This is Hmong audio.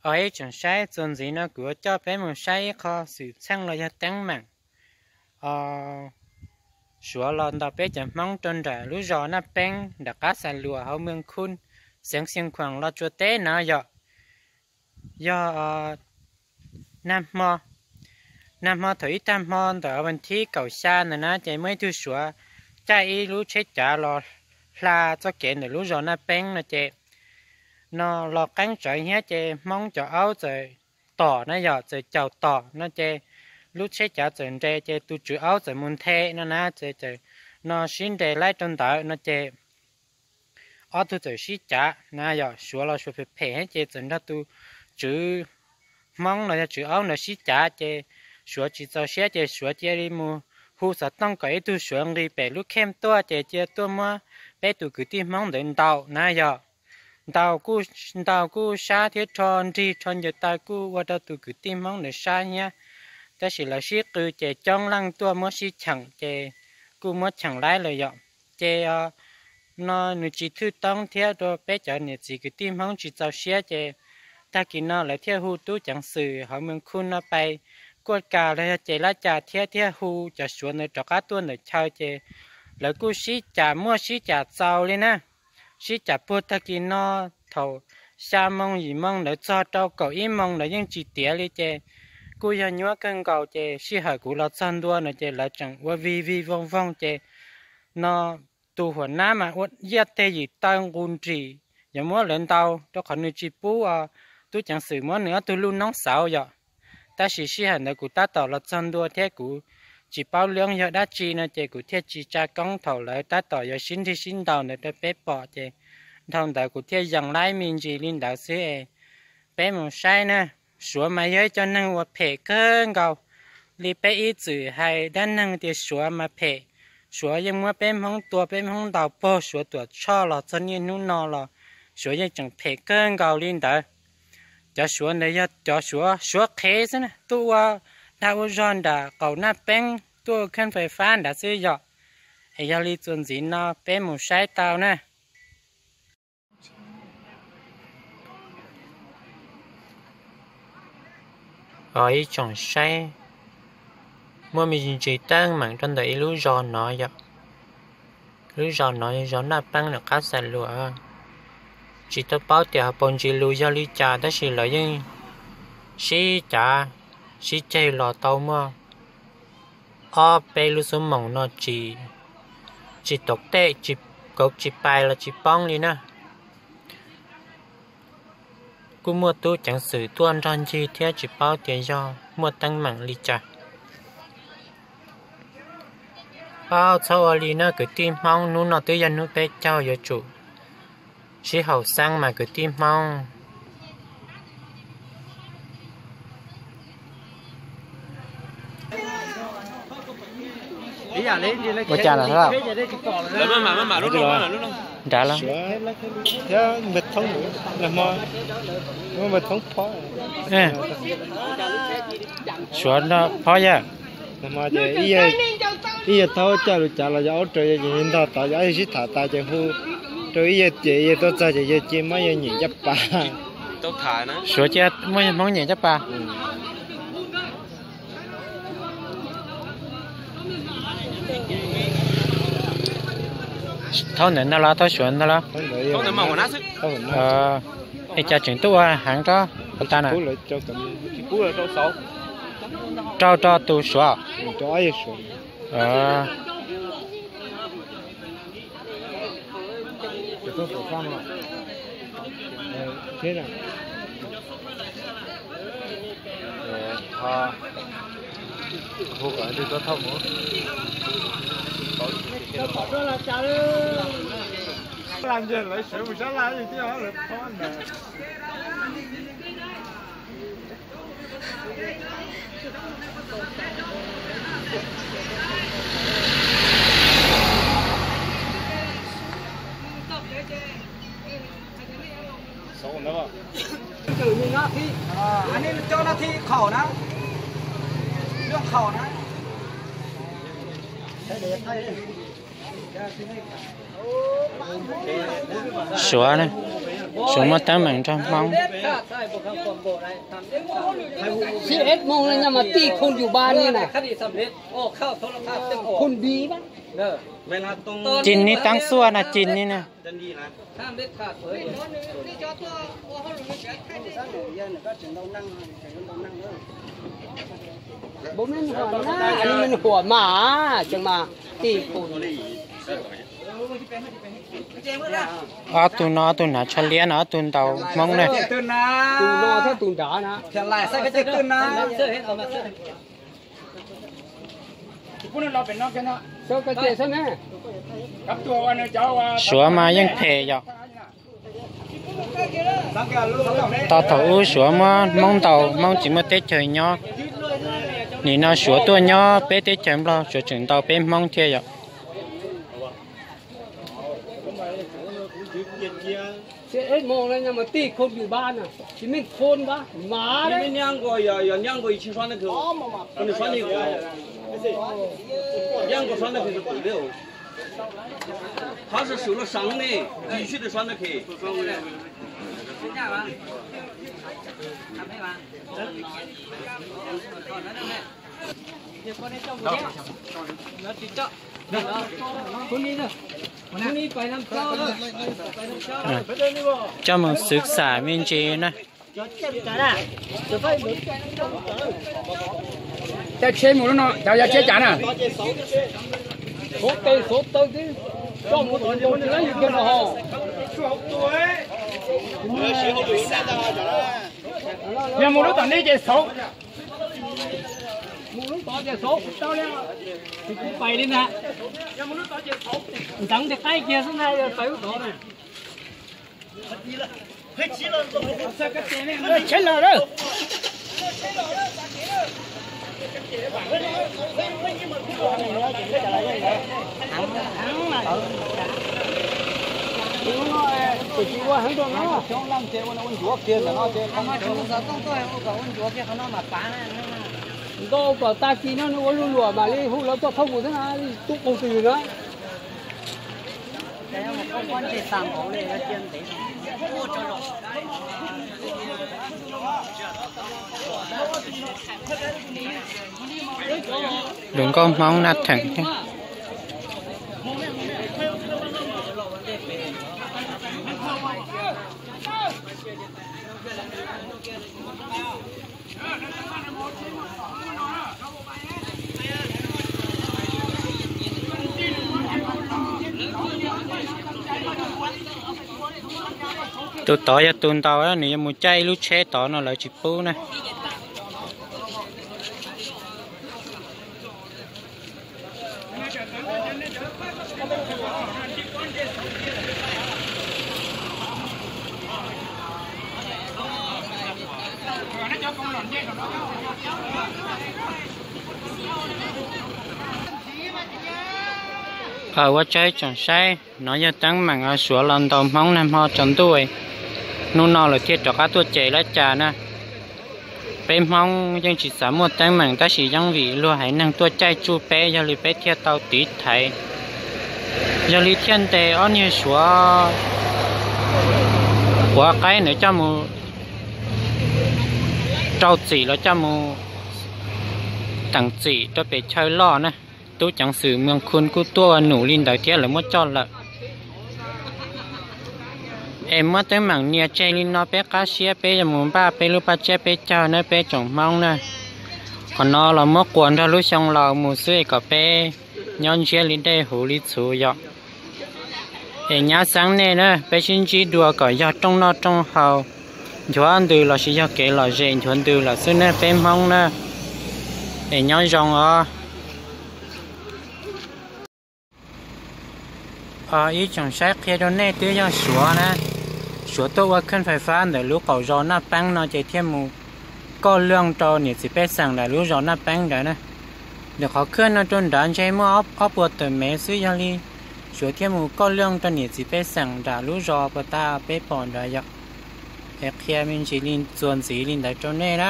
Os ib tsoom saib, txuas ntxiv no kuv yuav coj peb mus saib ib qho xwm txheej los yog teeb meem Suav los ntaus peb cov Hmoob rau nram lub zos Naj Peeb nram qab Xas Luas hauv Meej Khub, xeev Xiav Khuam Los Tsuas teb no yom. Yog nag hmo, nag hmo thaum ib tag hmo ntawm vas thib kaum xya ntawd na ces muaj ib tug Suav caij ib lub tsheb cav los hla txoj kev ntawm lub zos Naj Peeb no ces no los qeeb tsawv thiab ces Hmoob cov aub txawm tom na yom, txawm caum tom no ces lub tsheb cav txawm nres ces tus tswv aub txawm mus nthe no na ces no sib nres laib rau ntawd no ces ob tug txawm sib cav na yom, Suav los Suav phem phem ces txawm nrog tus tswv Hmoob los yog tswv aub ntawd sib cav ces Suav tsis txaus siab ces Suav cia li mus hu xov tooj kom ib tug Suav nqis pem lub kheej tuaj ces cia tuaj muab peb tus kwv tij Hmoob ntawd ntaus na yom. Ntaus kuj, ntaus kuj sab thiab rho nrig rho ncaws taw kuj ua rau tus kwv tij Hmoob ntawd sab thiab. Tab sis lawv sib qw ces coob leej tuaj muab sib cheem ces kuj muab cheem laib lawm yom. Ces no nws tsis thwj toob thiab rau peb cov niam txiv kwv tij Hmoob tsis txaus siab ces tag kis no lawv thiaj hu tub ceev xwm hauv Meej Khub no pais kuaj kas los yog ces lab cas thiab thiaj hu cov Suav ntawd rov qab tuaj ntawm chaw ces lawv kuj sib cam muaj sib cam txaus li na. Sib cam puag tag kis no thaum xya moo yim moo ntawd txog rau kaum ib moo ntawd yeej tsis tiav li ces kuj yog nyuaj kawg nkaus ces sij hawm kuv los txog ntua no ces lawv tseem ua vig vig voog voog ces no tus huam nab mas ua yiaj teg yim taw nqus nrim yuav muab lawv ntaus rau qhov nws tsis pub tub ceev xwm muab nws ob tug lub noob xauv yom. Tab sis sij hawm ntawd kuv tab tom los txog ntua thiab kuv tsis paub lub yog dab tsi no ces kuv thiaj tsis tsa koob thaum lawv tab tom yuav sib nrig sib ntaus ntawd rau peb pom ces dhau ntawd kuv thiaj yees laib me ntsis li ntawd xwb es peb mus saib na. Suav mas yog ib co neeg uas phem kawg nkaus li peb ib txwm hais dab neeg tias Suav mas phem. Suav yeej muab peb Hmoob tua peb Hmoob ntaus pog Suav Tuam Tshoj los txog niaj hnub no los Suav yeej tseem phem kawg nkaus li ntawd. Cov Suav ntawd yog cov Suav Suav qhev xwb na, tuaj ua dag ua zog nram qaum Naj Peeb tuaj ua kheej fais fab nrad xwb yom. Es yog li txuas ntxiv no peb mus saib tau na. Os ib tsoom saib, muaj me ntsis teeb meem rau ntawm ib lub zos no yom. Lub zos no yog zos Naj Peeb nram qab Xas Luas. Tsis tau paub tias hauv paus ntsis lus yog li cas tab sis lawv yeej sib cav sib ceg los tau muaj ob peb lub xuab moos no tsis, tsis tau tej, kauv tsis pais los tsis poob li na. Kuj muaj tub ceev xwm tuaj nrog ncig thiab tsis paub tias yog muaj teeb meem li cas. Paub txhob ua li na kwv tij Hmoob, hnub no twb yog hnub peb caug yuav tsum sib haum xeeb mas kwv tij Hmoob. Ua cas lawm? Nrad lawm. Suav no phob yawg. Ib yawg thaub coj lus cas los yog aub raws yog ces ntog tod yog sib tham tas ces hu rau ib yawg ces yawg tuaj txog ces yawg cia muab yawg nyem caj pas. Suav cia muab Hmoob nyem caj pas. Thaub ntawd ntag los thaub Suav ntag los? Es cas tseem tuaj ua heev rau puas tas na? Rau rau tus Suav. Suav ne. Suav muaj teeb meem nrog Hmoob. Sib eb moog no mas tij khun yus ba ni na. Khun bi ba. Cig ni taab xuaj na, cig ni na. Huam mas, tij khun. Ob tug no ob tug hnav tsho liab no ob tug ntaus Hmoob na. Tus no thiab tus nrad na. Suav mas yeej phem yom. Tau thaum ub Suav muab Hmoob ntaus, Hmoob tsis muaj teb chaws nyob. Nim no Suav tuaj nyob peb teb chaws Nplog, Suav tseem ntaus peb Hmoob thiab yom. Coj mus xwv xam me ntsis na. Caij tsheb mus lub no, cov yog tsheb cas na? Xauv tes xauv taw twb coj mus tus ntaus tsis laib yus kiag no ho. Yog mus lub tom nej ces xauv. Mus lub tod ces xauv tau li. Kuv pais li ntag. Ntxeev tes qaib kiag xwb ntag, yog pais lub tod na. Tsheb lawm. Ntau kom tag kis no nws ua luag luag mam li hu lawv tuaj thauj mus xwb na, tub qus twg na. Lus nkauj Hmoob na theem thiab. Tus tod yog tus ntaus, nws yuav mus caij ib lub tsheb tod no lawv tsis pub na. Ua tsaug ib tsoom saib, no yog teeb meem Suav los ntaus Hmoob nag hmo tsaus ntuj, hnub no lawv thiaj rov qab tuaj ces lab cas na. Peb Hmoob yeej tsis xav muaj teeb meem tab sis yeej vim luag haiv neeg tuaj caij tsuj peb, yog li peb thiaj tau tiv thaiv. Yog li thiaj ntes ob niag Suav quav qaib ntawd coj mus rau txim los coj mus teem txim rau pem chaw loj na. Tub ceev xwm Moos Khun kuj tuaj ua num li ntawd thiab, lawv muab coj lawm. Es muab teeb meem nias tseg li no peb qab siab peb yuav mus npaj peb lub paj tsiab peb caug na peb tsoom Hmoob na. Qhov no los muab quas nrog lub xyoo laus mus xwb es kom peb nyob ntsiab li dej huv li txhuv yom. Es nyab xeeb nej na, peb sib ntsib dua kom yog rooj noj rooj haus, nchuav ntws lossis yog kev lom zem nchuav ntws lawm xwb na peb Hmoob na. Es nyob zoo os. Ib tsoom saib, qhia rau nej twb yog Suav na, Suav tuaj ua khej fais fab ntawm lub qaum zos Naj Peeb no ces thiaj mus kauj luj rau niam txiv pej xeem nram lub zos Naj Peeb ntawd na. Ntawm qhov khej no rau nrad ntshe muaj ob puas tawm mev xwb, yog li Suav thiaj mus kauj luj rau niam txiv pej xeem nram lub zos puas tas peb pom nrad yom. Es qhia me ntsis li txuas ntxiv li ntawd rau nej na.